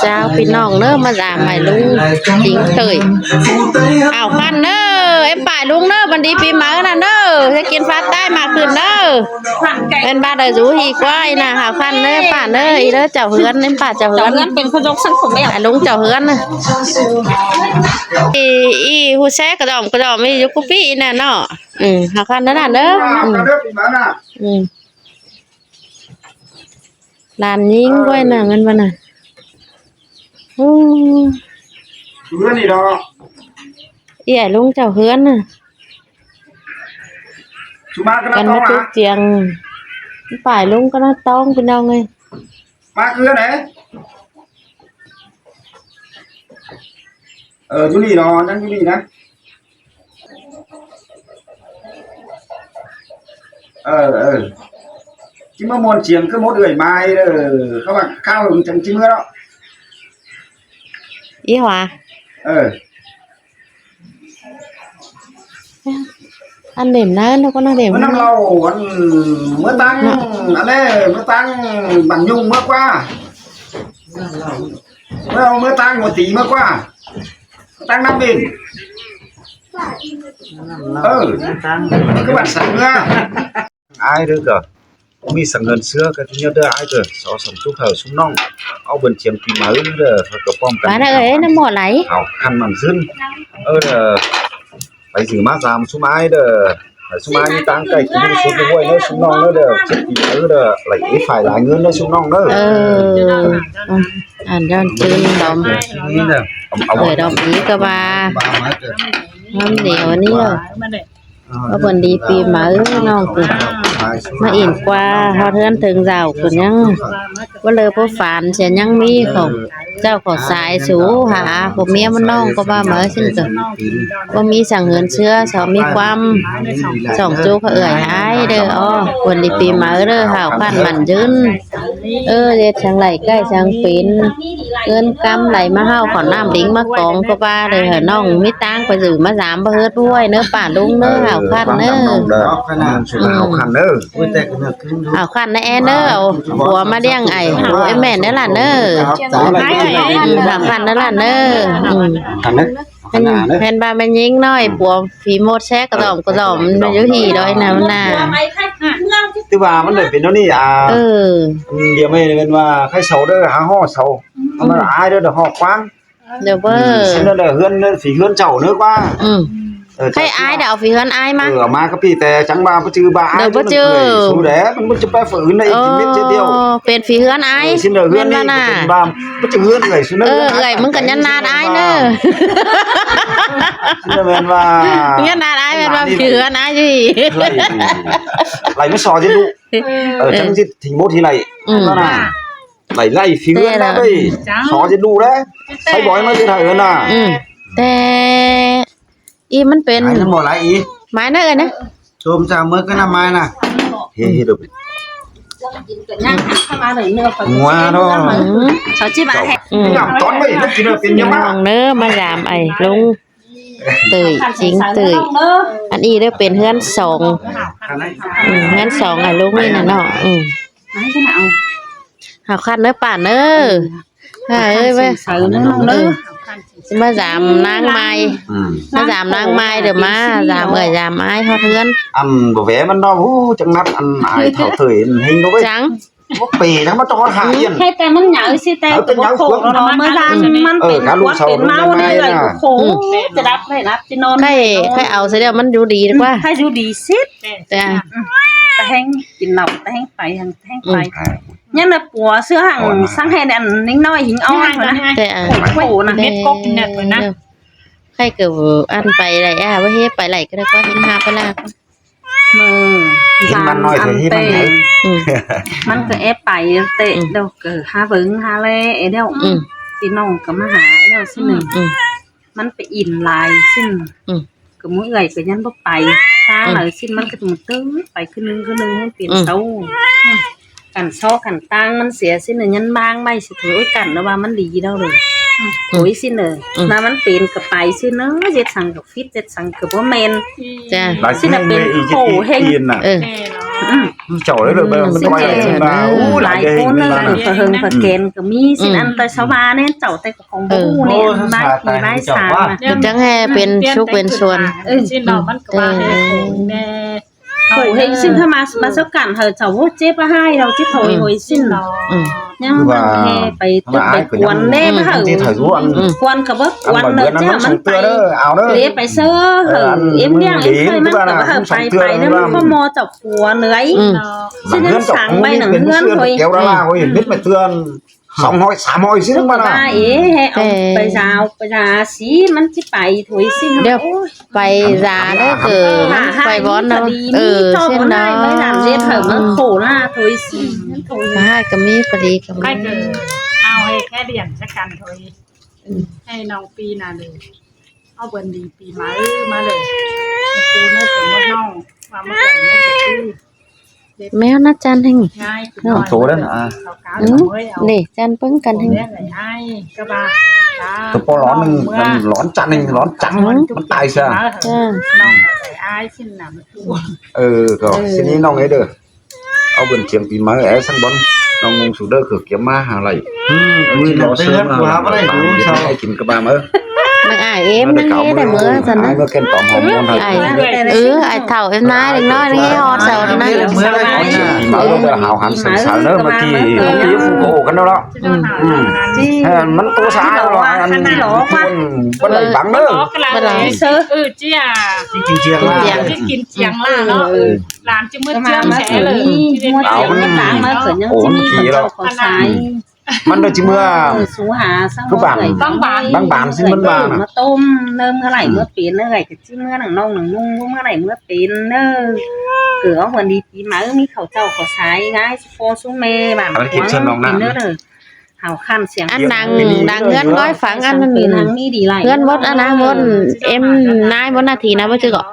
ເຈົ້າ ພີ່ນ້ອງເດີ ມາຢາມອ້າຍລຸງຈິງເຕີຍ. ອ້າວ ຄັນເດີ ເອັມປາຍລຸງເດີ ບັນດີປີໃໝ່ນັ້ນເດີ ຈະກິນຟາດໃຕ້ມາຂຶ້ນເດີ. ເປັນບາດເດີ ຢູ່ຮີກວ່າອີນາຫາຄັນເດີ ປ້າເດີ ອີເດີ ເຈົ້າເຮືອນ ເປັນປ້າເຈົ້າເຮືອນ ເຈົ້າເຮືອນເປັນຄົນຍົກສັງຄົມແລ້ວ ອາລຸງເຈົ້າເຮືອນນະ. ອີ ອີ ຮູ້ແຊກະດອມກະດອມ ອີ ຢູ່ກຸປີອີນະເນາະ. ອືມ ຫາຄັນນັ້ນເດີ. ອືມ ອືມ ຫຼານຍິງໄວ້ນະ ແມ່ນບໍ່ນະ? ໂອ້ ເຮືອນນີ້ດອກ ເອື້ອຍລຸງເຈົ້າເຮືອນນະ. ສຸມາກະນະ ກັນມາຕຸກຈຽງ ປາຍລຸງກະນະຕອງ ພີ່ນ້ອງເອີຍ. ມາເຮືອນໃດ? ເອີ ຢູ່ນີ້ເນາະ ຍັງຢູ່ນີ້ນະ. ເອີ ເອີ ຊິມາມ່ວນສຽງຄືໝົດເອື້ອຍມາຍເດີ ເຂົາວ່າຄາວຈັ່ງຊິເມືອເນາະ. ອີຫວາ ເອີ ອັນເຫຼັ້ມນະ ນະ ນຳເຫຼົ້າ ອັນ ເມືອຕັງ ອັນແລ ເມືອຕັງ ບັນຍຸງເມືອກວ່າ ເມືອ ເມືອຕັງ ຫົວຕີເມືອກວ່າ ຕັ້ງນ້ຳເປັນ ເອີ ຄືບັນສັນເມືອ ອ້າຍເດີ ກະມີສັງເງິນເຊື້ອກະຕິຍະເດີ ອ້າຍເດີ ຊອກສອງຈຸກເຂົາຊຸມນ້ອງ ເອົາເບິ່ນທຽງປີໃໝ່ເດີ ເຂົາກະພ້ອມກັນ ມາເດີ ເອີຍ ນ້ຳໝໍໄຫຼ ເອົາຄັນມັນຊຶ້ນ ເອີ ເດີ ໄປຊິມາສາມຊຸມອ້າຍເດີ ໃຫ້ຊຸມອ້າຍມີຕາງໄກ່ກິນສຸດດ້ວຍເດີ ຊຸມນ້ອງເດີ ເດີ ເຈັດປີເດີ ໄຫຼໄຟຫຼາຍເງິນເດີ ຊຸມນ້ອງເດີ ເອີ ອັນຍ້ອນຕື່ນດອມ ເອີ ດອມອີກກະວ່າ ນ້ຳດຽວນີ້ເດີ ວ່າເພິ່ນດີປີໃໝ່ນ້ອງຕິ ມາອິນກວ່າຮອດເຮືອນເຖິງເຈົ້າເພິ່ນຍັງ ບໍ່ເລີບໍ່ຝານ ເສຍຍັງມີຂອງເຈົ້າຂອງຊາຍ ສູ່ຫາຜົວເມຍມັນນ້ອງກະວ່າມາຊິນກະ ບໍ່ມີສັງເງິນເຊື້ອ ສອງມີຄວາມ ສອງໂຈກະເອື້ອຍອ້າຍເດີ ອໍ ຄວນດີປີໃໝ່ເດີ ຫາວຂວັນໝັ້ນຍືນ ເອີ ເຮັດສັງໄຫຼໃກ້ສັງເປັນ ເງິນກຳໄຫຼມາເຮົາ ເຂົ້ານ້ຳລິງມາກອງກະວ່າເດີ ໃຫ້ນ້ອງມີຕັງໄປຊື້ມາສາມປະເຮີດດ້ວຍເນີ ປ້າລຸງເນີ ຫາວຂວັນເນີ ຫາວຂວັນເນີ ຫາວຂວັນນະແອນເດີ ເອົາຜົວມາລ້ຽງໄອ້ ໂອ້ຍ ແມ່ນເດີຫຼານເດີ ຫາວຂວັນເດີຫຼານເດີ ອືມ ແມ່ນ ແມ່ນວ່າແມ່ຍິງນ້ອຍ ເອີ ຜົວຜີໂມດແຊກະດອມກະດອມ ຢູ່ຮີດອຍນະນາ ຖືວ່າມັນໄດ້ເປັນແນວນີ້ ອາ ເອີ ດຽວແມ່ນວ່າໃຄເຊົາເດີ ຫາຫໍເຊົາ ເອົາມາອາຍເດີ ຫໍກວ້າງ ເດີເບີ ຊິນເດີ ເຮືອນ ຝີເຮືອນເຈົ້າເນີກວ່າ ອືມ ເອີ ໃຄອາຍເດີ ເອົາຝີເຮືອນອາຍມາ ເອີ ເອົາມາກະປີ ແຕ່ຈັ່ງວ່າບໍ່ຈື່ວ່າອາຍ ເດີບໍ່ຈື່ ສູແດ ມັນຈະໄປຝືນໄດ້ອີກ ເປັນຟີເຮືອນອ້າຍ ຊິນເດີ ເຮືອນນີ້ ເປັນບາມ ມັນຈະເຮືອນເອື້ອຍ ເອີ ເອື້ອຍ ມຶງກະຍັນນາດອ້າຍເນີ ຊິນເດີ ແມ່ນວ່າ ຍັນນາດອ້າຍ ແມ່ນວ່າ ເຮືອນອ້າຍຢູ່ ໄລ່ມາຊອຊິດຸ ເອີ ຈັ່ງຊິຖິງບົດທີ່ໄລ່ ອືມ ໄລ່ ໄລ່ຝີເຮືອນນາເລີຍ ຊອຊິດຸແລະ ໃສ່ບອຍມາຊິຖ້າເອີນນາ ອືມ ແຕ່ ອີ ມັນເປັນ ມັນບໍ່ຫຼາຍອີ ໝາຍນະເອີຍນະ ໂຈມຈາເມືອກະນຳມານະ ເຮັດ ເຮັດ ງົວເນາະ ອືມ ເຂົາຊິວ່າ ອືມ ຕອນໄວ້ມັນຊິເປັນຫຍັງ ພີ່ນ້ອງເດີ ມາຢາມໄອ້ລຸງເຕີຍ ຈິງເຕີຍ ອັນນີ້ເດີ ເປັນເຮືອນສອງ ອືມ ເຮືອນສອງ ອາ ລຸງນີ້ນະເນາະ ອືມ ຫາຄັນເດີ ປ້າເດີ ເອີ ເອີ ເອີ ຊິມາຢາມນາງໃໝ່ ອືມ ມາຢາມນາງໃໝ່ເດີ ມາຢາມເອື້ອຍຢາມອ້າຍຮອດເຮືອນ ອັນບໍ່ແວະມັນເນາະ ໂອ້ ຈັກນັດ ອັນອ້າຍເຖົ້າເຕີຍເຮັງເດີເວີຍ ຈັງ ບໍ່ເປນຳມາຈອດຫາ ອືມ ໃຫ້ແຕ່ມັນໃຫຍ່ຊິ ແຕ່ ເອີ ເປັນຫຍັງ ເມື່ອດານມັນເປັນ ເອີ ເປັນເມົາເປັນເມົາເລີຍ ອືມ ໂຄ ຈະດັບໄດ້ດັບ ຈະນອນ ໃຫ້ ໃຫ້ເອົາຊະແລ້ວ ມັນຢູ່ດີດີກວ່າ ໃຫ້ຢູ່ດີຊິ ຈ້າ ອືມ ແຕ່ແຮງກິນເຫຼົ້າ ແຕ່ແຮງໄປ ແຮງໄປ ອືມ ຍັງນະ ປົວເສືອຫັງສັງໃຫ້ອັນນິງນ້ອຍຫິງອ່ອນພຸ້ນນະ ແຕ່ ໂອ້ ເມັດກົບເນັດພຸ້ນນະ ໃຄກະອັນໄປໄຫຼ ອາ ວ່າເຮັດໄປໄຫຼກະໄດ້ ກໍເຫັນຫາໄປລະ ເອີ ເຫັນມັນນ້ອຍ ເຫັນມັນໃຫຍ່ ອືມ ມັນກະແອບໄປເຕະ ອືມ ດອກ ກະຫາເບິ່ງຫາແລ ເອີ ດຽວ ອືມ ພີ່ນ້ອງກະມາຫາ ດຽວ ອືມ ຊິໜຶ່ງ ອືມ ມັນໄປອິນຫຼາຍຊິ ອືມ ກະໝູເອື້ອຍກະຍັງບໍ່ໄປ ຊ້າ ອືມ ຫຼາຍຊິ ມັນກະຈະມາຕື່ນໄປຄືໜຶ່ງຄືໜຶ່ງ ມັນເປັນ ອືມ ໂຕ ອືມ ກັນຊອກກັນຕ່າງມັນເສຍຊິ ຍັງບາງໄວ້ຊິ ໂອ້ຍ ກັນລະວ່າມັນດີແລ້ວເລີຍ ໂອ້ຍ ຊິເນີ ອືມ ນະ ມັນເປັນກໍໄປຊິເນີ ເຮັດສັງກໍຜິດ ເຮັດສັງກໍບໍ່ແມ່ນ ຈ້າ ຊິນະ ເປັນໂອ້ເຮັງ ເອີ ເຈົ້າເລີຍ ເອີ ມັນຊິແມ່ນ ໂອ້ ຫຼາຍຄົນເລີຍ ພະເຫິງພະແກນກໍມີ ຊິອັນ ແຕ່ຊາວບ້ານແນ່ ເຈົ້າແຕ່ ຂອງບໍ່ຮູ້ແນ່ ເອີ ຫຼາຍປີຫຼາຍສາງນະ ມັນຈັ່ງແຮ່ເປັນສຸກເປັນສ່ວນ ເອີ ຊິເນາະ ມັນກໍວ່າແຮ່ໂຄງແນ່ ໂຄງເຮັງຊິນ ຖ້າມາ ມາສະກັນໃຫ້ເຈົ້າ ໂອ້ ເຈັບອາຫາຍ ເຮົາຊິຖອຍ ອືມ ໂຫຍຊິນ ອືມ ຍັງວ່າແຮ່ໄປຕຶກໄປກວນແນ່ ອືມ ເຮົາ ອືມ ກວນກໍບໍ່ກວນເລີຍ ມັນໄປເລໄປເຊີ ເອີ ເອັມລ້ຽງເອັມເຄີຍ ມັນກໍວ່າເຮົາໄປໄປນຳພໍ່ໝໍເຈົ້າຜົວເລີຍ ອືມ ຊິຍັງສັງໄວ້ໜັງເຮືອນໂຫຍ ແກ້ວລະລາໂຫຍ ເມັດມາເຕືອນ ສອງຮ້ອຍ ສາມຮ້ອຍ ຊິມານະ ເອີ ໃຫ້ເອົາໄປຢາວໄປຢາຊິ ມັນຊິໄປໂຫຍຊິ ດຽວໄປຢາເດີ ໄປບ່ອນເນາະ ເອີ ເຊັ່ນເນາະ ເຮັດໃຫ້ມັນໂຄລາໂຫຍຊິ ໂຫຍ ໃຫ້ກໍມີ ພໍດີກໍມີ ໃຫ້ກໍເອົາໃຫ້ແຄ່ດຽນຊະກັນໂຫຍ ອືມ ໃຫ້ນ້ອງປີນາເລີຍ ເອົາເພິ່ນດີປີໃໝ່ມາເລີຍ ປູນາເກີດໝົດນ້ອງ ວ່າມາເກີດໃນເຂດ ແມວນະຈັນແຫ່ງ ໂຕນັ້ນ ອືມ ນີ້ຈັນເບິ່ງກັນແຫ່ງ ໂຕປອຫຼອນໜຶ່ງ ຫຼອນຈັນແຫ່ງ ຫຼອນຈັນ ມັນຕາຍຊະ ເອີ ກໍຊິນີ້ນ້ອງເອີຍເດີ ເອົາເພິ່ນທຽງປີໃໝ່ ເອີ ສັງບອນ ນ້ອງມຸງສູເດີ ເກີດກຽມມາຫາໄຫຼ ອືມ ມີລໍເຊີນມາ ໃຫ້ກິນກະບາມເອີ ນາງອ້າຍເອມ ນາງເອໄດ້ເມືອຊັ້ນນະ ອ້າຍເມືອແກ່ນຕອມຮອດ ອ້າຍ ເອີ ອ້າຍເຖົ້າເອັມນາຍເດັກນ້ອຍນີ້ຮອດເຊົານະ ເມືອເດີ ຫາວຫັນເສີງສາວເດີ ເມື່ອກີ້ ໂອ້ ກັນແລ້ວເນາະ ອືມ ເອີ ມັນໂຕສາວ ອັນ ບໍ່ໄດ້ບັງເດີ ເອີ ເອີ ເອີ ເອີ ກິນຈຽງ ກິນຈຽງລາເນາະ ເອີ ຫຼານຈະເມືອເຈື່ອງແທ້ເລີຍ ເອົາມັນ ໂອ້ ມັນຂີ້ແລ້ວ ມັນໄດ້ຊິເມືອ ເອີ ສູຫາ ຄືບ້ານ ບາງບານ ບາງບານຊິມັນວ່ານະ ມາຕົ້ມເນີ ເມື່ອໄຫຼເມື່ອເປັນເນີ ກໍຊິເມືອນຳນ້ອງນຳລຸງ ເມື່ອໄຫຼເມື່ອເປັນເນີ ເກີດເອົາເພິ່ນດີປີໃໝ່ ມີເຂົ້າເຈົ້າເຂົ້າສາຍ ງາຍຊຸພໍ່ຊຸແມ່ ບ້ານ ເອົາໄປກິນເຊີນນ້ອງນະ ເຮົາຄັນສຽງ ອັນນາງ ນາງເຮືອນງອຍຝັງ ອັນນັ້ນ ເຮືອນບົດ ອັນນາງບົດ ເອັມນາຍບົດນາທີນະ ບໍ່ຈື່ກໍ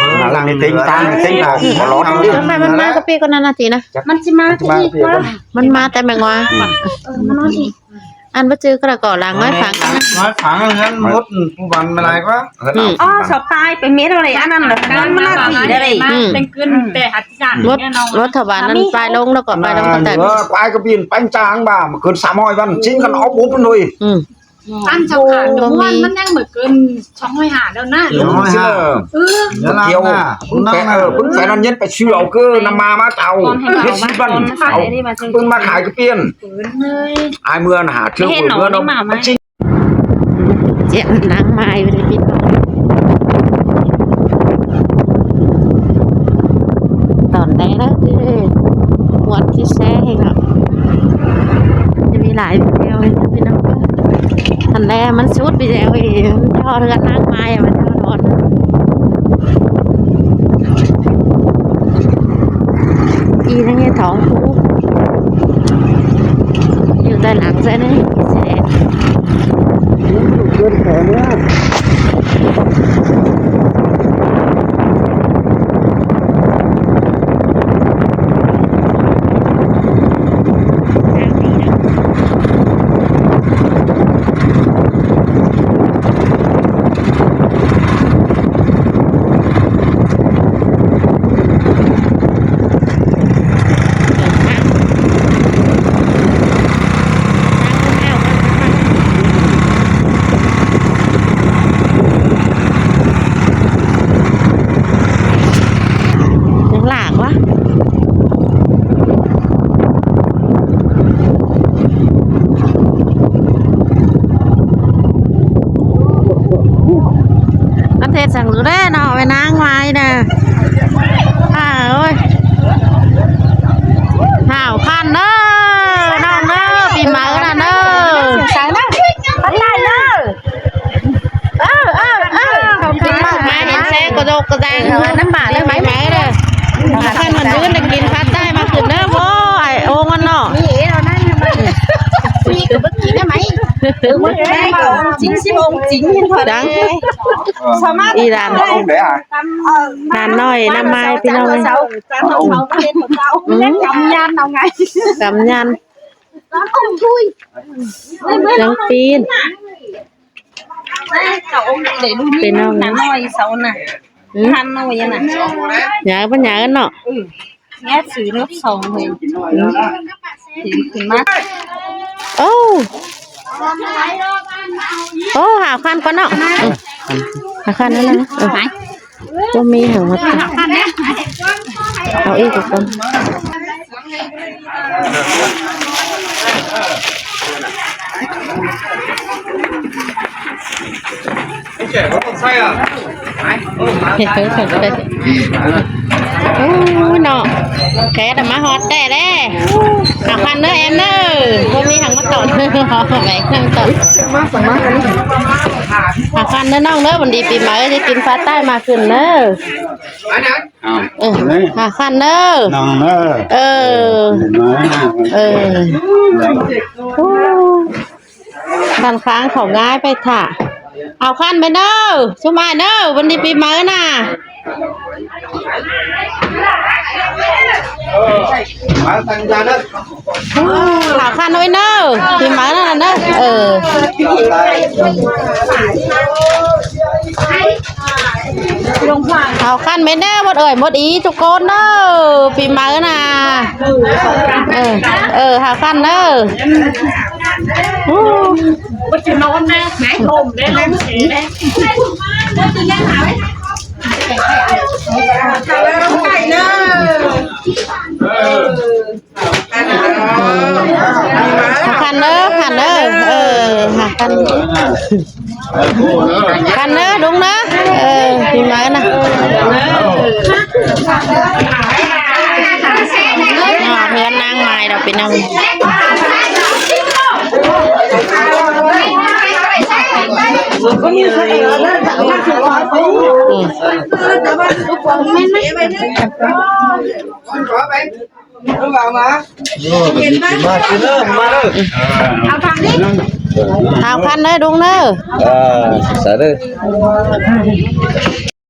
ເບິ່ງຫຼັງນີ້ເຕັງຕາເຕັງຂອງ ບໍ່ລອດ ມັນມາ ມັນມາກະປີກ່ອນນາທີນະ ມັນຊິມາແຕ່ອີກວ່າ ມັນມາແຕ່ແມງວ່າ ເອີ ມັນນອນອີກ ອັນບໍ່ຈື່ກໍລະກໍຫຼັງງອຍຝັງ ງອຍຝັງເຮືອນບົດ ຜູ້ບັນມາຫຼາຍກວ່າ ອືມ ອໍ ສະປາຍໄປເມັດເອົາເລີຍ ອັນນັ້ນລະ ເຮືອນມັນນາທີໄດ້ເລີຍ ອືມ ເປັນຂຶ້ນແຕ່ອາຈານ ບົດ ບົດຖະບານນັ້ນປາຍລົງ ແລ້ວກໍປາຍລົງ ແຕ່ ເອີ ປາຍກະບິນ ປາຍຈາງບາ ມັນເກີນສາມຮ້ອຍວັນ ຈິງກັນອອກບຸບເລີຍ ອືມ ອັນເຈົ້າຂາດ ບໍ່ມີ ມັນຍັງບໍ່ເກີນສອງຮ້ອຍຫ້າແລ້ວນະ ສອງຮ້ອຍຫ້າ ເອີ ບໍ່ກ່ຽວ ເພິ່ນແປ ເອີ ເພິ່ນແປນັ້ນເຢັນໄປຊື້ເອົາເກີນ້ຳມາມາເຈົ້າ ເຮັດຊິບັນ ເອົາເພິ່ນມາຂາຍກະປ່ຽນ ເປີນເລີຍ ອ້າຍເມືອນຫາເທື່ອ ເອີ ເມືອນເນາະ ຈຽງນາງມາຍບໍ່ໄດ້ປິດ ຕອນໃດລະ ຄືມ່ວນຄືແຊເນາະ ຈະມີຫຼາຍວິດີໂອເລີຍພີ່ນ້ອງ ອັນແລະມັນສຸດວິດີໂອອີກ ມັນຈະຮອດເຮືອນນາງມາຍ ມັນຈະຮອດ ອີນາງເຮັດທອງຜູ້ ຢູ່ໃຕ້ຫຼັງໃສ່ນີ້ ຍັງຫຼາກວະ ມັນເຮັດສັງຢູ່ແດ່ເນາະ ແມ່ນາງມາຍນະ ອ້າ ໂອ້ຍ ຫ້າວຄັນເດີ ນ້ອງເດີ ປີໃໝ່ນະເດີ ໃສ່ນະ ໄປໄດ້ເດີ. ເອີ ເອີ ເອີ ມາເຫັນແຊກະດົກກະແດງ ເອີ ນ້ຳໝາກເດີ ໄປໄໝເດີ ຄັນມັນມື້ນໄດ້ກິນຜັດໄດ້ມາຂຶ້ນເດີ ໂອ້ຍ ໂອ້ມັນເນາະ ມີເອເນາະ ນີ້ກໍບໍ່ກິນໄດ້ໄໝ ເອີ ມັນໄດ້ ຈິງຊິບໍ່ຈິງ ຈັງ ສາມາດ ອີຫຼານ ຫຼານນ້ອຍນ້ຳມາຍ ພີ່ນ້ອງເອີຍ ກຳຍານເອົາໄງ ກຳຍານ. ຍັງປີນ ເປັນນ້ອງນະ ນ້ອຍເສົານະ ຫືມ ຫັນນ້ອຍນະ ຍາຍເພິ່ນຍາຍເນາະ ເອີ ແງະຊື້ນະສອງເລີຍ ຫືມ ຂຶ້ນ ຂຶ້ນມາ ໂອ້ ໂອ້ ຫາຄັນກ່ອນເນາະ ເອີ ຫາຄັນນັ້ນນະ ເອີ ບໍ່ມີຫຍັງມາ ເອົາອີກກ່ອນ ໂອ້ຍເນາະ ແກດມາຮອດແຕ່ເດ້ ຫາພັນເດີແອມເດີ ບໍ່ມີຫຍັງມາຕອນ ແບກເຄື່ອງຕອນ ມາ ມາ ຫາພັນເດີນ້ອງເດີ ວັນດີປີໃໝ່ຊິກິນພາຍໃຕ້ມາຂຶ້ນເດີ. ອ້າວ ເອີ ຫາຄັນເດີ ນ້ອງເດີ ເອີ ເອີ ໂອ້ ດ້ານຂ້າງເຂົາງ່າຍໄປຖ້າ ເອົາຄັນໄປເດີ ຊຸມອ້າຍເດີ ວັນດີປີໃໝ່ນະ ມາຕັ້ງຕາເດີ. ເອົາຄັນໄວ້ເດີ ທີ່ມານັ້ນນະ ເອີ ເອົາຄັນແມ່ນເດີ ໝົດເອີຍ ໝົດອີທຸກຄົນເດີ ປີໃໝ່ນະ ເອີ ເອີ ເອົາຄັນເດີ ໂອ້ ບໍ່ຈະນອນແນ່ ແມ່ລົມເດ້ ລົມເສຍເດ້ ເອີ. ຫາພັນເດີ ພັນເດີ ເອີ ຫາພັນ ພັນເດີ ລຸງເດີ ເອີ ປີໃໝ່ນະ ຮອດເຮືອນນາງໃໝ່ດອກພີ່ນ້ອງ ອືມ ເອົາພັນເດີ ລຸງເດີ ເອີ ສາທຸ.